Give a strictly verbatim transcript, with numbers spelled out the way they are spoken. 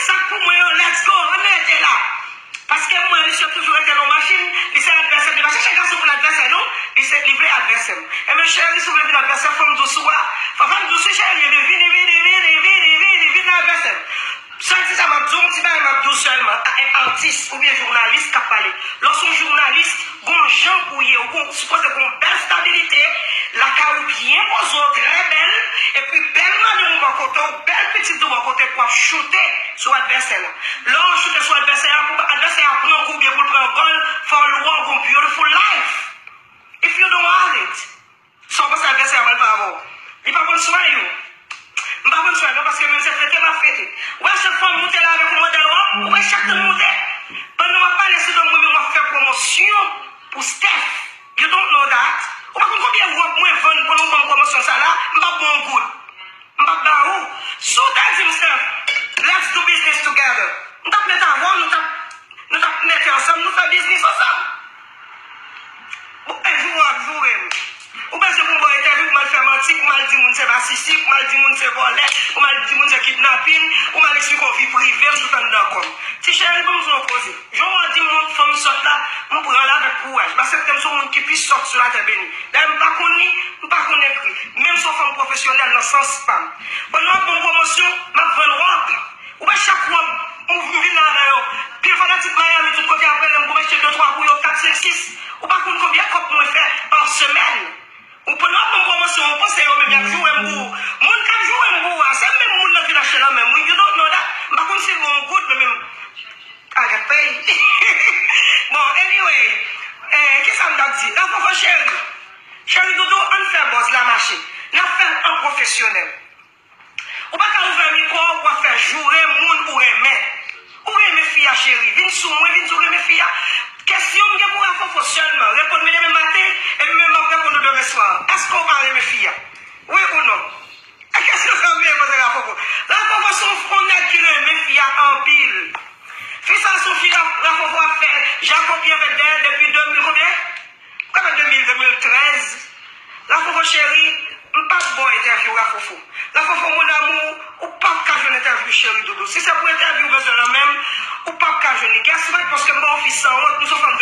Sa k pou mwen yo, let's go, ann rete la. Paske m wè misye toujou rete nan machin, li se advèsè m, li pa chèche gason pou l advèsè non, li se, li vle advèsè m. Ebyen cheri, si w vle vin advèsè, fò m dous ou a. Fò, fò m dous wi cheri, ebyen vini, vini, vini, vini, vini, vin advèsè m. Sèl ti sa m ap di w, yon ti bagay m ap di w sèlman, a, en atis oubyen jounalis k ap pale. Lè w se yon jounalis, gon jan pou w ye, ou gon, sipoze gon bèl stabilite, lakay ou byen poze w, trè bèl, epi bèl madanm ou bò kote w, bèl pitit ou bò kote w, w ap choute sou advèsè la. Lè w choute sou advèsè a, pou advèsè a pran kou oubyen pou l pran gòl, fò l wè w gon beautiful life. If you don't have it, sa w panse advèsè a pral fè avè w? Li pa konn swen you. M pa konn swen non, paske menm se fete m ap fete. Ou wè chak fwa m moute la avèk yon mòdèl wòb, ou wè chak tan m moute. Pandan w ap pale sou do m, mwen menm w ap fè pwomosyon pou Steph. You don't know that. Ou pa konn konbyen wòb mwen vann pandan w ban m pwomosyon sa la, m p ap ba w yon goud. M p ap ba ou. Si w ta di m, Steph, let's do business together, m t ap met avè w, nou t ap, nou t ap mete ansanm, nou fè biznis ansanm. Bon, e joure w ap joure m. Ou bezwen pou m ba w entèvyou, pou m al fè manti, pou m al di moun se masisi, pou m al di moun se vòlè, pou m al di moun se kidnapin, pou m al eksplike w vi prive m tout anndan kò m. Ti cheri, ban m di w yon koze. Jan w di m yon fanm sòt la, m pran l avèk kouraj. Paske m se yon moun ki pi sòt sou latè beni. Dayè, m pa konn li, m pa konn ekri. Menm si w fanm pwofesyonèl nan sans pa m. Pandan w ap ban m pwomosyon, m ap vann wòb. Ou wè chak wòb, m vin la avè yo. Pil fanatik Miami, tout kote ap rele m pou m achte de twa pou yo, kat, senk, sis. Ou pa konn konbyen kòb mwen fè pa semèn. Ou pandan w ap ban m pwomosyon, ou panse yo menm y ap joure m pou ou. Moun k ap joure m pou ou a, se menm moun nan ki vin achte nan men m wi. You don't know that. M pa konn si l gon goud, men menm. Agapay. Bon, anyway, eh, kisa m t ap di? Lafofo cheri. Cheri doudou, ann fè buzz la mache. N ap fè l an pwofesyonèl. Ou pa ka ouvè mikwo w pou w ap fè joure moun ou renmen. Ou renmen fi a, cheri. Vin sou mwen, vin di w renmen fi a. Kesyon m gen pou Lafofo sèlman. Reponn mwen demen maten, epi mwen m ap reponn ou demen swa. Èske w pa renmen fi a? Wi ou non? E kesyon sa m vle poze Lafofo. Lafofo se yon, yon nèg ki renmen fi a anpil. Fi sa se yon fi Lafofo ap fè jakopyen avèk dèyè depi de mil konbyen? Kòman de mil, de mil trèz? Lafofo cheri, m p ap ba w entèvyou Lafofo. Lafofo mon amour, ou p ap ka jwenn entèvyou cheri doudou. Si se pou entèvyou ou bezwen nan men m, ou p ap ka jwenn li. Guess what? Paske m ba w fi sanwont, nou se yon fanm